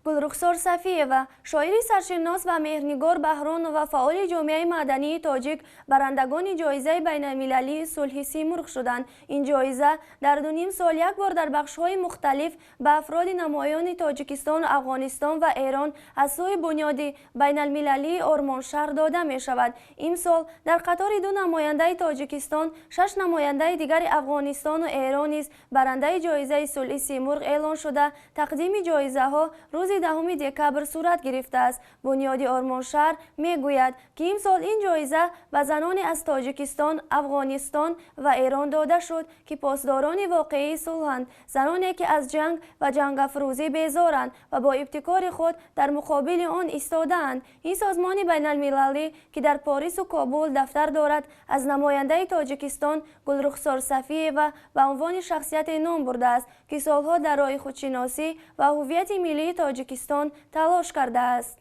Гулрухсор Сафиева, шоири саршинос, ва Меҳрнигор Баҳронова, фаъоли ҷомеаи мадании тоҷик, барандагони ҷоизаи байналмилалии сулҳи Симурғ шуданд. Ин ҷоиза дар 2,5 сол як бор дар бахшҳои мухталиф ба афроди намоёни Тоҷикистон, Афғонистон ва Эрон аз сӯи бунёди байналмилалии Ормоншаҳр дода мешавад. Имсол дар қатори ду намояндаи Тоҷикистон шаш намояндаи дигари Афғонистону Эрон низ барандаи ҷоизаи сулҳи Симурғ эълон шуда, тақдими ҷоизаҳо рӯзи 10 декабр сурат гирифтааст. Бунёди Ормоншаҳр мегӯяд, ки имсол ин ҷоиза ба заноне аз Тоҷикистон, Афғонистон ва Эрон дода шуд, ки посдорони воқеии сулҳанд, заноне, ки аз ҷанг ва ҷангафрӯзӣ безоранд ва бо ибтикори худ дар муқобили он истодаанд. Ин созмони байналмилалӣ, ки дар Порису Кобул дафтар дорад, аз намояндаи Тоҷикистон Гулрухсор Сафиева ба унвони шахсияте ном бурдааст, ки солҳо дар роҳи худшиносӣ ва ҳуввияти миллии Тоҷикистон талош кардааст.